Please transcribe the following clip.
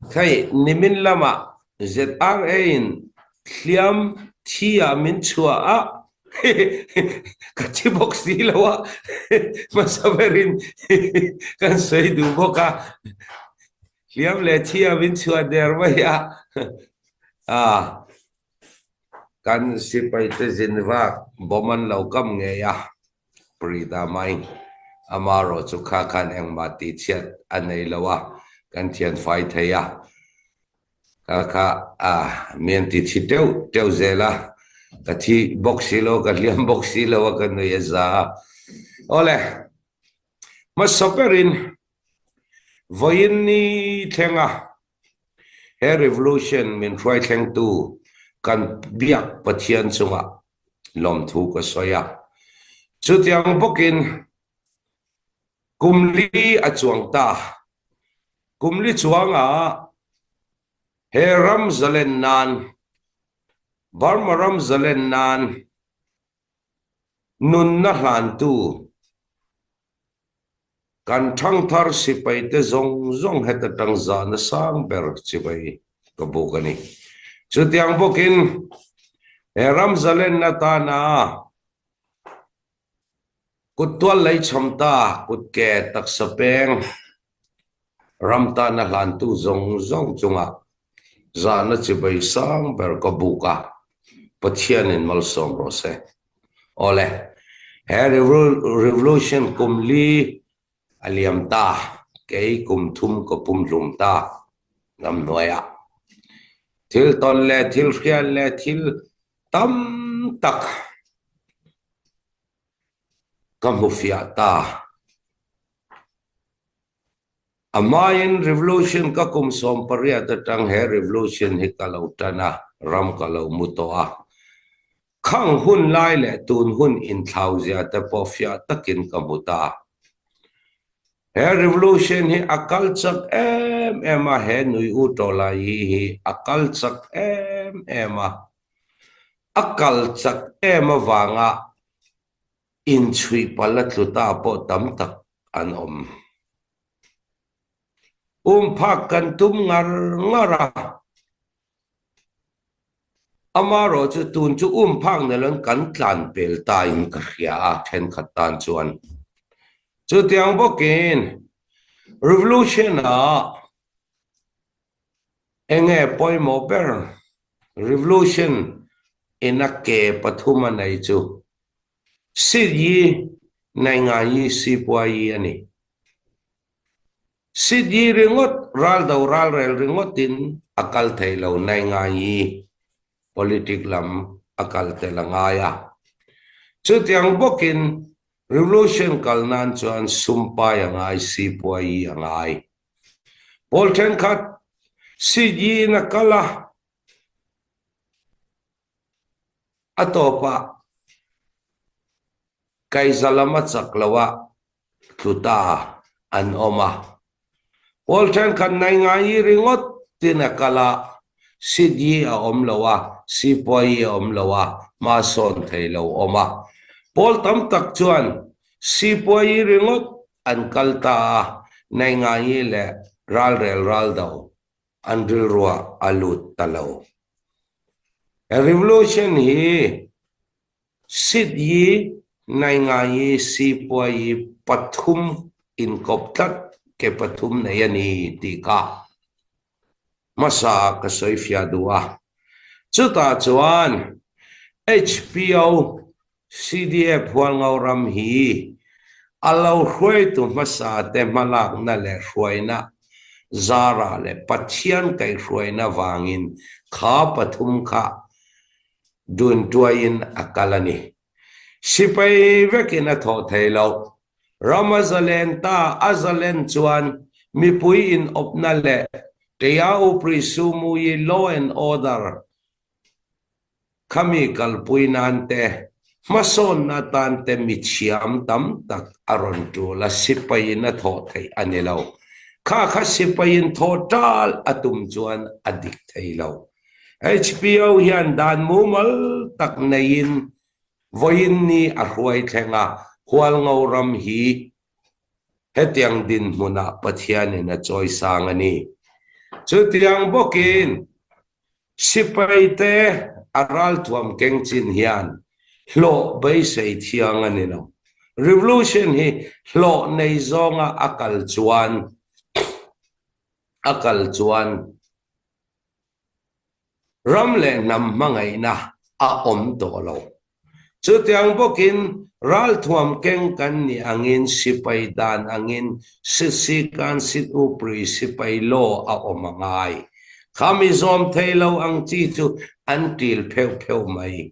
Hei, nimin lamah ZRA in hliam thi ah min chuah ah ka thi bawk si lo ah hmasa ber in kan soi duh bawk a. Hliam le thi ah min chuah der mai ah ah kan sipai te zinvak bom an lo kam ngei a. Prita mai amarawh chu kha khan engmah tihchhiat a nei lo a, kan thianfai thei a, kha kha mi an ti thi teuh teuh zel a, ka thi bawk si lo, ka hliam bawk si lo a, ka nui a za a. Awle, hmasa berin vawiin ni thleng a, he revolution min hruai thlengtu kan biak Pathian chungah lawmthu ka sawi a. Chutiang bawkin kum li a chuang ta. Kum li chuangah he ram zalen nan Burma ram zalen nan nunna hlantu Kan ṭhangthar sipaite zawng zawng heta ṭang zahna sang ber chibai ka buk a ni. Chutiang bawkin he ram zalenna tana kuttual lei cham ta kutke taksa peng ram tana hlantu zawng zawng chungah zahna chibai sang ber ka buk a, Pathianin malsawm rawh se. Awle, he revolution kum li a liam ta, kei kum thum ka pumhlum ta ramhnuai ah. Thil ton le thil hrial le thil tam tak ka hmu fiah ta. Amahin revolution ka kum 18 atang he revolution hi ka lo tan a, ram ka lo mu tawh a. Khang hun lai leh tun hun inthlau zia te pawh fiah takin ka hmu ta. He revolution hi a kal chak em em a, he nui u tawlai hi hi a kal chak em em a. A kal chak em avanga Inchhuih palh a tlu ta pawh tam tak an awm. Umphak kan tum ngar ngar a, amarawh chu tun chu umphak nelawn kan tlan pel ta in ka hria a thenkhat tan chuan. Chutiang bawkin Revolution-ah enge pawimawh ber Revolution in a ke pathum a nei chu Sityi Naingayi Sipuayi a ni. Sityi ringawt raldo ralrel ringawtin a kal thei lo Naingayi politic lam a kal tel a ngai a. Chutiang bawkin revolution kal nan chuan sumpai a ngai Sipuayi a ngai. Pawl thenkhat Sityi in a kal a. A tawpah kaiza lam a chak lo a, tlu ta an awm a. Pawl thenkhat nai ngai i ringawt tin a kal a, Sidyi a awm lo a, Sipuayi a awm lo a, hma sawn thei lo awm a. Pawl tam tak chuan Sipuayi ringawt an kal ta a, nai ngai i leh ralrel raldo an rilruah a lut ta lo. Revolution hi sit yi nai ngai yi sipuai yi pathum inkawp tlat ke pathum nei a ni tih kha hmasa ka sawi fiah duh a. Chutah chuan HPO CDF Hualngo ram hi a lo hruaitu hmasa te hmalakna leh hruaina zara leh Pathian kaihhruaina vangin kha pathum kha dun tuaiin a kal a ni. Sipai vekin a thawh thei lo. Ram a zalen ta, a zalen chuan mipui inawpna leh Tea Upri Sumui Law and Order Khami kalpui nan te, hmasawnna atan te mi thiam tam tak a rawn tul a, sipaiin a thawh theih a ni lo. Kha kha sipaiin thawh tal a tum chuan a dik thei lo. HPO hian dan mumal tak neiin vawiin ni a hruai thleng a, Hualngo ram hi hetiang dinhmunah Pathianin a chawisang a ni. Chutiang bawkin sipai te a ralthuam keng chin hian hlawh beisei thiang a ni lo. Revolution hi hlawh nei zawnga a kal chuan a kal chuan Ram leh hnam hmangaihna a awm tawh lo. Chutiang bawkin ralthuam keng kan nih angin sipai dan angin Sitsi-kan Sit-upri sipai law a awm a ngai. Kha mi zawm thei lo ang chi chu an til pheuh pheuh mai.